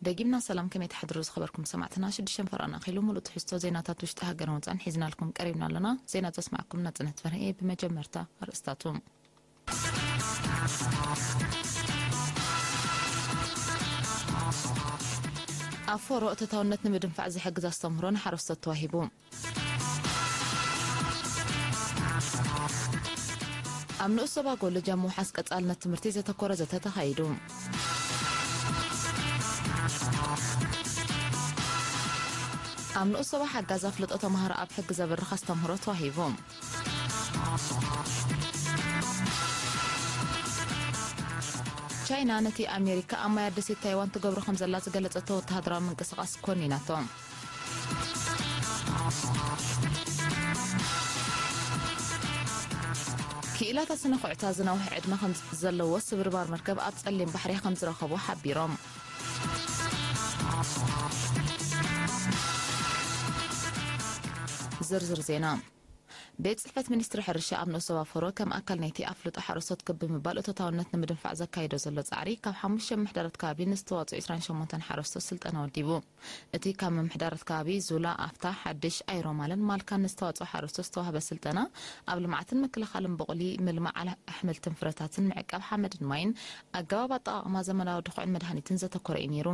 ደጊምና ሰላም፣ ከመይ ትሓድሩ ዝኸበርኩም ሰማዕትና? ሽዱሽተ ፈረቓ ኣኺሉ፣ ሙሉእ ትሕዝቶ ዜናታት ውሽጢ ሃገርን ወጻእን ሒዝናልኩም ቀሪብና ኣለና። ዜና ዘስማዕኩም ናጽነት በርሀ እየ። ብመጀመርታ ኣርእስታቱ። ኣብ ፎሮ እቶታውነት ንምድንፋዕ ዝሕግዝ ኣስተምህሮ ንሓረስቶት ተዋሂቡ። ኣብ ንኡስ ዞባ ጎልጅ ኣብ ምውሓስ ቀጻልነት ትምህርቲ ዘተኮረ ዘተ ተኻይዱ። ኣብ ንኡስ ዞባ ሓጋዝ ኣፍልጦ ተምሃሮ ኣብ ሕጊ ዘብርኽ ኣስተምህሮ ተዋሂቡ። ቻይና ነቲ ኣሜሪካ ኣብ ማያት ደሴት ታይዋን ትገብሮ ከም ዘላ ዝገለጸቶ ወተሃደራዊ ምንቅስቓስ ኮኒናቶ። ክኢላታት ስነ ኩዕታ ዝነውሕ ዕድመ ከም ዘለዎ ስብርባር መርከብ ኣብ ጸሊም ባሕሪ ከም ዝረኸቡ ሓቢሮም። ዝርዝር ዜና። ቤት ጽሕፈት ሚኒስትሪ ሕርሻ ኣብ ንኡስ ዞባ ፎሮ ከም ኣካል ናይቲ ኣፍልጦ ሓረስቶት ክብ ብምባል እቶታውነት ንምድንፋዕ ዘካይዶ ዘሎ ጻዕሪ፣ ካብ ሓሙሽተ ምምሕዳራት ከባቢ ንዝተዋጽኡ ዕስራን ሸሞንተን ሓረስቶት ስልጠና ወዲቡ። እቲ ካብ ምምሕዳራት ከባቢ ዙላ፣ ኣፍታ፣ ሓድሽ፣ ኣይሮማልን ማልካን ንዝተዋጽኡ ሓረስቶት ዝተዋህበ ስልጠና፣ ኣብ ልምዓትን ምክልኻልን ቡቕሊ፣ ምልማዕ ኣለ-፣ ኣሕምልትን ፍረታትን፣ ምዕቃብ ሓመድን ማይን፣ ኣገባብ ኣጠቓቕማ ዘመናዊ ድኹዕን መድሃኒትን ዘተኮረ እዩ ነይሩ።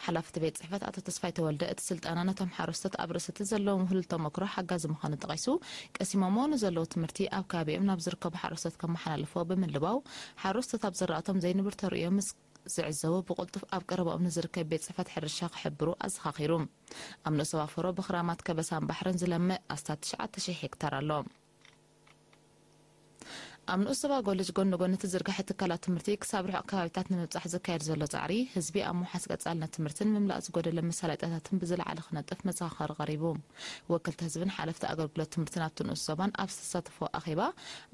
ሓላፊ እቲ ቤት ጽሕፈት ኣቶ ተስፋይ ተወልደ፣ እቲ ስልጠና ነቶም ሓረስቶት ኣብ ርእሲ እቲ ዘለዎም ውህሉል ተመክሮ ሓጋዚ ምዃኑ ጠቒሱ፣ ቀሲሞምዎ ንዘለዉ ትምህርቲ ኣብ ከባቢኦም ናብ ዝርከቡ ሓረስቶት ከመሓላልፍዎ ብምልባው፣ ሓረስቶት ኣብ ዝራእቶም ዘይንቡር ተርእዮ ምስ ዝዕዘቡ ብቕልጡፍ ኣብ ቀረባኦም ንዝርከብ ቤት ጽሕፈት ሕርሻ ክሕብሩ ኣዘኻኺሩ። ኣብ ንኡስ ዞባ ፎሮ ብኽራማት ከበሳን ባሕርን ዝለምዕ ኣስታት ትሽዓተ ሽሕ ሄክታር ኣሎ። ኣብ ንኡስ ዞባ ጎልጅ ጎኒ ጎኒ እቲ ዝርግሐ ትካላት ትምህርቲ ክሳብ ርሑቕ ከባቢታት ንምብጻሕ ዝካየድ ዘሎ ጻዕሪ፣ ህዝቢ ኣብ ምውሓስ ቀጻልነት ትምህርትን ምምላእ ዝጎደለ መሳለጥያታትን ብዝለዓለ ክነጥፍ መዘኻኸሪ ቀሪቡ። ወከልቲ ህዝብን ሓለፍቲ ኣገልግሎት ትምህርትን ኣብቲ ንኡስ ዞባን ኣብ ዝተሳተፍዎ ኣኼባ፣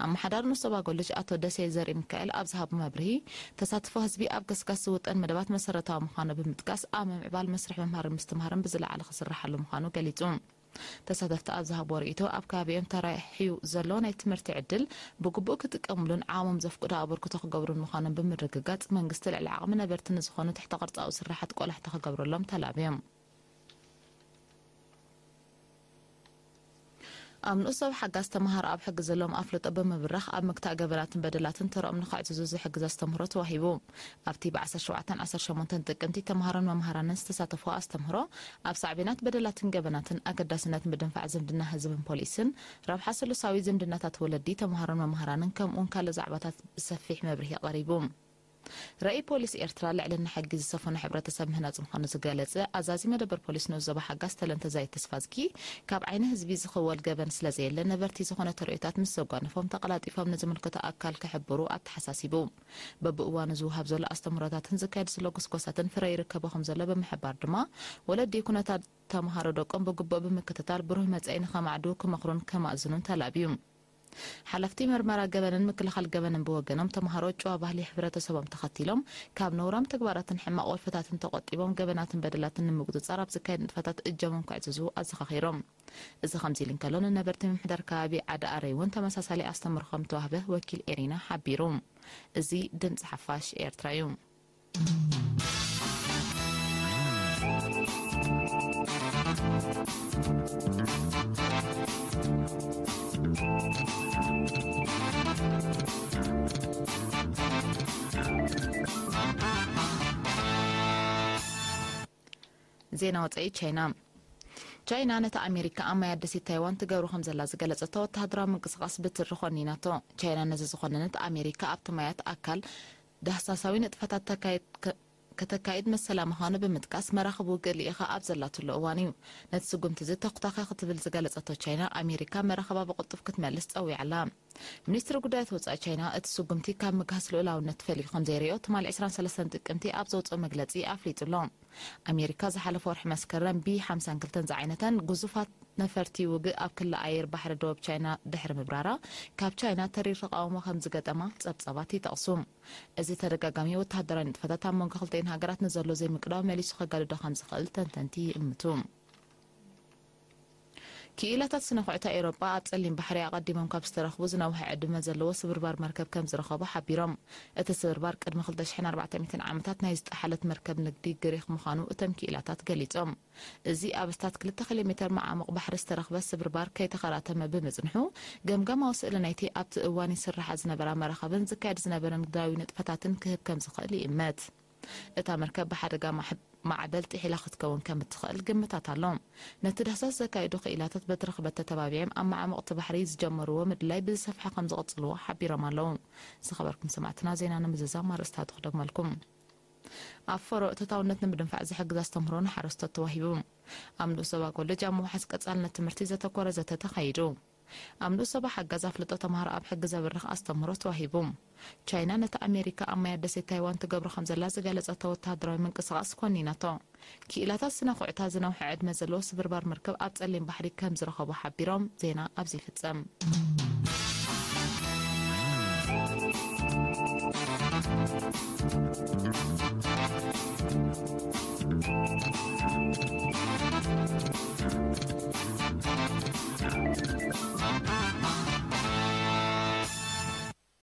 ኣመሓዳሪ ንኡስ ዞባ ጎልጅ ኣቶ ደሴ ዘርኢ ሚካኤል ኣብ ዝሃቦ መብርሂ፣ ተሳትፎ ህዝቢ ኣብ ገስጋስ ዝውጠን መደባት መሰረታዊ ምዃኑ ብምጥቃስ፣ ኣብ ምምዕባል መስርሕ ምምሃርን ምስትምሃርን ብዝለዓለ ክስርሓሉ ምዃኑ ገሊጹ። ተሳተፍቲ ኣብ ዝሃብዎ ርእይቶ፣ ኣብ ከባቢኦም ተራሕዩ ዘሎ ናይ ትምህርቲ ዕድል ብግቡእ ክጥቀምሉን ዓቕሞም ዘፍቅዶ ኣበርክቶ ክገብሩን ምዃኖም ብምርግጋጽ፣ መንግስቲ ልዕሊ ዓቕሚ ነበርቲ ንዝኾኑ ትሕተ ቅርጻዊ ስራሓት ቆላሕታ ክገብረሎም ተላብዮም። ኣብ ንኡስ ዞባ ሓጋዝ ተምሃሮ ኣብ ሕጊ ዘለዎም ኣፍልጦ ብምብራኽ ኣብ ምግታእ ገበናትን በደላትን ተረኦም ንኸዕዝዙ ዝሕግዝ ኣስተምህሮ ተዋሂቡ። ኣብቲ ብ ዓሰርተ ሸውዓተን ዓሰርተ ሸሞንተን ጥቅምቲ ተምሃሮን መምሃራንን ዝተሳተፍዎ ኣስተምህሮ፣ ኣብ ሳዕቤናት በደላትን ገበናትን፣ ኣገዳስነት ምድንፋዕ ዝምድና ህዝብን ፖሊስን፣ ረብሓ ስሉሳዊ ዝምድናታት ወለዲ፣ ተምሃሮን መምሃራንን፣ ከምኡውን ካልእ ዛዕባታት ብሰፊሕ መብርሂ ቀሪቡ። ራእይ ፖሊስ ኤርትራ፣ ልዕልና ሕጊ ዝሰፈኖ ሕብረተሰብ ምህናጽ ምዃኑ ዝገለጸ ኣዛዚ መደበር ፖሊስ ንኡስ ዞባ ሓጋዝ ተለንተ ዛይ ተስፋዝጊ፣ ካብ ዓይኒ ህዝቢ ዝኽወል ገበን ስለዘየለ፣ ነበርቲ ዝኾነ ተርእዮታት ምስ ዘጓነፎም፣ ተቐላጢፎም ንዝምልከቶ ኣካል ክሕብሩ ኣተሓሳሲቡ። በብእዋኑ ዝወሃብ ዘሎ ኣስተምህሮታትን ዝካየድ ዘሎ ጎስጓሳትን ፍረ ይርከቦ ከም ዘሎ ብምሕባር ድማ፣ ወለዲ ኩነታት ተምሃሮ ደቆም ብግቡእ ብምክትታል፣ ብሩህ መጻኢ ንኸማዕድዉ ክመኽሩን ከማእዝኑን ተላብዩ። ሓለፍቲ መርመራ ገበንን ምክልኻል ገበንን ብወገኖም፣ ተምሃሮ ጭዋ ባህሊ ሕብረተሰቦም ተኸቲሎም፣ ካብ ነውራም ተግባራትን ሕማቕ ወልፍታትን ተቖጢቦም፣ ገበናትን በደላትን ንምቁጽጻር ኣብ ዝካየድ ንጥፈታት እጃሞም ከዕዝዙ ኣዘኻኺሮም። እዚ ከምዚ ኢሉ እንከሎ፣ ንነበርቲ ምምሕዳር ከባቢ ዓዲ ኣረይ እውን ተመሳሳሊ ኣስተምህሮ ከም ተዋህበ ወኪል ኤሪና ሓቢሩ። እዚ ድምጺ ሓፋሽ ኤርትራ እዩ። ዜና ወጻኢ። ቻይና፣ ቻይና ነቲ ኣሜሪካ ኣብ ማያት ደሴት ታይዋን ትገብሮ ከም ዘላ ዝገለጸቶ ወተሃደራዊ ምንቅስቓስ ብትሪ ኮኒናቶ። ቻይና ነዚ ዝኾነነት፣ ኣሜሪካ ኣብቲ ማያት ኣካል ዳህሳሳዊ ንጥፈታት ተካይድ ከ-፣ ከተካይድ መሰላ ምዃኑ ብምጥቃስ፣ መራኽብ ውግእ ልኢኻ ኣብ ዘላትሉ እዋን እዩ። ነቲ ስጉምቲ እዚ ተኹታኺ ክትብል ዝገለጸቶ ቻይና፣ ኣሜሪካ መራኽባ ብቕልጡፍ ክትመልስ ጸዊዓላ። ሚኒስትሪ ጉዳያት ወጻኢ ቻይና፣ እቲ ስጉምቲ ካብ ምግሃስ ልኡላውነት ፈልዩ ከም ዘይርእዮ፣ ትማሊ ዕስራን ሰለስተን ጥቅምቲ ኣብ ዘውጽኦ መግለጺ ኣፍሊጡ ኣሎ። ኣሜሪካ ዝሓለፈ ወርሒ መስከረም ቢ ሓምሳን ክልተን ዝዓይነተን ግዙፋት ነፈርቲ ውግእ ኣብ ክሊ ኣየር ባሕሪ ደቡብ ቻይና ድሕሪ ምብራራ፣ ካብ ቻይና ተሪር ተቓውሞ ከም ዝገጠማ ጸብጻባት ይጠቕሱ። እዚ ተደጋጋሚ ወተሃደራዊ ንጥፈታት ኣብ መንጎ ክልቲኤን ሃገራት ንዘሎ ዘይምቅዳው መሊሱ ከጋድዶ ከም ዝኽእል ተንተንቲ ይእምቱ። ክኢላታት ስነ ኩዕታ ኤውሮጳ ኣብ ጸሊም ባሕሪ ኣቐዲሞም ካብ ዝተረኽቡ ዝነውሐ ዕድመ ዘለዎ ስብርባር መርከብ ከም ዝረኸቡ ሓቢሮም። እቲ ስብርባር ቅድሚ ክልተ ሽሕን ኣርባዕተ ሚእትን ዓመታት ናይ ዝጠሓለት መርከብ ንግዲ ግሪኽ ምዃኑ እቶም ክኢላታት ገሊጾም። እዚ ኣብ ስታት ክልተ ኪሎ ሜተር መዓሙቕ ባሕሪ ዝተረኽበ ስብርባር ከይተኸራተመ ብምጽንሑ፣ ገምጋማዊ ስእሊ ናይቲ ኣብቲ እዋን ይስርሓ ዝነበራ መራኸብን ዝካየድ ዝነበረ ንግዳዊ ንጥፈታትን ክህብ ከም ዝኽእል ይእመት። እታ መርከብ ብሓደጋ ማዕበል ጥሒላ ክትከውን ከም እትኽእል ግምታት ኣሎ። ነቲ ዳህሳስ ዘካየዱ ክኢላታት በቲ ርኽበት ተተባቢዖም ኣብ መዓሙቕ እቲ ባሕሪ ዝጀመርዎ ምድላይ ብዝሰፍሐ ከም ዝቕጽልዎ ሓቢሮም ኣለዉ። ዝኸበርኩም ሰማዕትና፣ ዜና ንምዝዛም ኣርእስታቱ ክደግመልኩም። ኣብ ፈሮ እቶታውነት ንምድንፋዕ ዝሕግዝ ኣስተምህሮ ንሓረስቶት ተዋሂቡ። ኣብ ንኡስ ዞባ ኮሌጅ ኣብ ምውሓስ ቀጻልነት ትምህርቲ ዘተኮረ ዘተ ተኻይዱ። ኣብ ንኡስ ዞባ ሓጋዝ ኣፍልጦ ተምሃሮ ኣብ ሕጊ ዘብርኽ ኣስተምህሮ ተዋሂቡ። ቻይና ነቲ ኣሜሪካ ኣብ ማያት ደሴት ታይዋን ትገብሮ ከም ዘላ ዝገለጸቶ ወተሃደራዊ ምንቅስቓስ ኮኒናቶ። ክኢላታት ስነ ኩዕታ ዝነውሐ ዕድመ ዘለዎ ስብርባር መርከብ ኣብ ጸሊም ባሕሪ ከም ዝረኸቡ ሓቢሮም። ዜና ኣብዚ ይፍጸም።